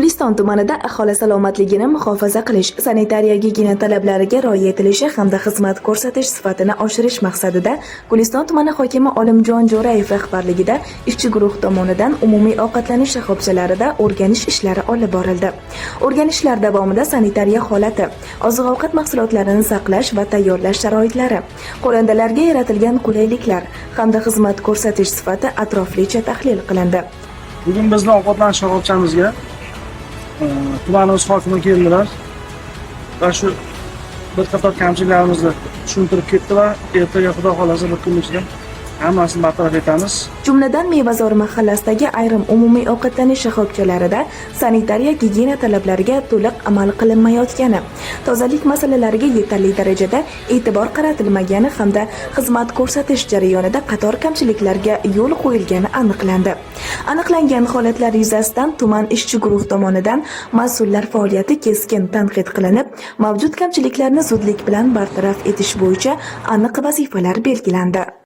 Guliston tumanida aholi salomatligini muhofaza qilish, sanitariya gigiyena talablariga rioya etilishi hamda xizmat ko'rsatish sifatini oshirish maqsadida Guliston tumani hokimi Olimjon Jo'rayev rahbarligida ishchi guruh tomonidan umumiy ovqatlanish shoxobchalarida o'rganish ishlari olib borildi. O'rganishlar davomida sanitariya holati, oziq-ovqat mahsulotlarini saqlash va tayyorlash sharoitlari, xonandalarga yaratilgan qulayliklar hamda xizmat ko'rsatish sifati atroflicha tahlil qilindi. Bugun bizni ovqatlanish shoxobchamizga tumanimiz hokimi keldilar va shu bir qator kamchiliklarimizni tushuntirib ketdi va ertaga, xudo xohlasa, bir kun ichida hammasini bartaraf etamiz. Jumladan, Mevazor mahallasidagi ayrim umumiy ovqatlanish shoxobchalarida sanitariya gigiyena talablariga to'liq amal qilinmayotgani, tozalik masalalariga yetarli darajada e'tibor qaratilmagani hamda xizmat ko'rsatish jarayonida qator kamchiliklarga yo'l qo'yilgani aniqlandi. Aniqlangan holatlar yuzasidan tuman ishchi guruh tomonidan mas'ullar faoliyati keskin tanqid qilinib, mavjud kamchiliklarni zudlik bilan bartaraf etish bo'yicha aniq vazifalar belgilandi.